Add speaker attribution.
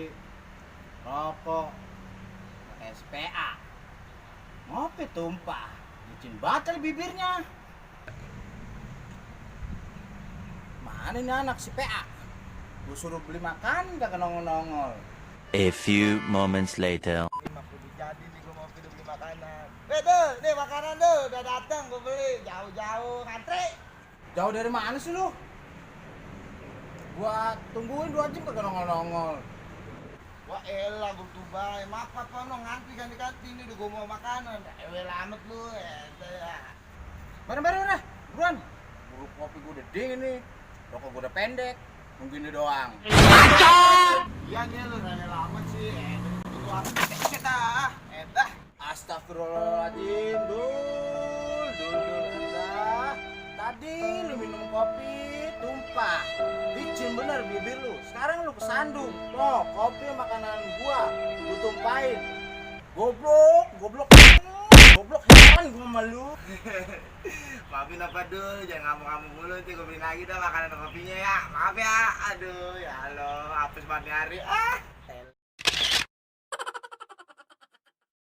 Speaker 1: kopi, rokok, pakai SPA. Ngopi tumpah, licin batal bibirnya. Mana ini anak si PA? Gue suruh beli makan gak nongol-nongol.
Speaker 2: A few moments later.
Speaker 3: Jadi nih gue mau beli makanan. Tuh, nih makanan tuh udah datang gue beli jauh-jauh ngantri.
Speaker 1: Jauh dari mana sih lu? Gua tungguin 2 jam kagak nongol-nongol.
Speaker 3: Wah elah gue tuh bay, maaf apa no ngantri ganti-ganti nih udah gue mau makanan. Ewe lamet lu ya.
Speaker 1: Bareng-bareng dah, buruan. Buru kopi gue udah dingin nih, rokok gue udah pendek, nungguin ini doang.
Speaker 3: Iya nih lu rame lamet sih. Itu apa kita? Dah.
Speaker 1: Astagfirullahaladzim, dul. Dah. Tadi lu minum kopi tumpah, licin bener bibir lu. Sekarang lu kesandung, no kopi makanan gua, lu tumpahin. Goblok heran gua sama lu.
Speaker 3: Maafin apa dul, jangan ngamuk-ngamuk mulu nanti gue beli lagi dah makanan kopinya ya. Maaf ya, aduh ya Allah, hapus banget nih hari.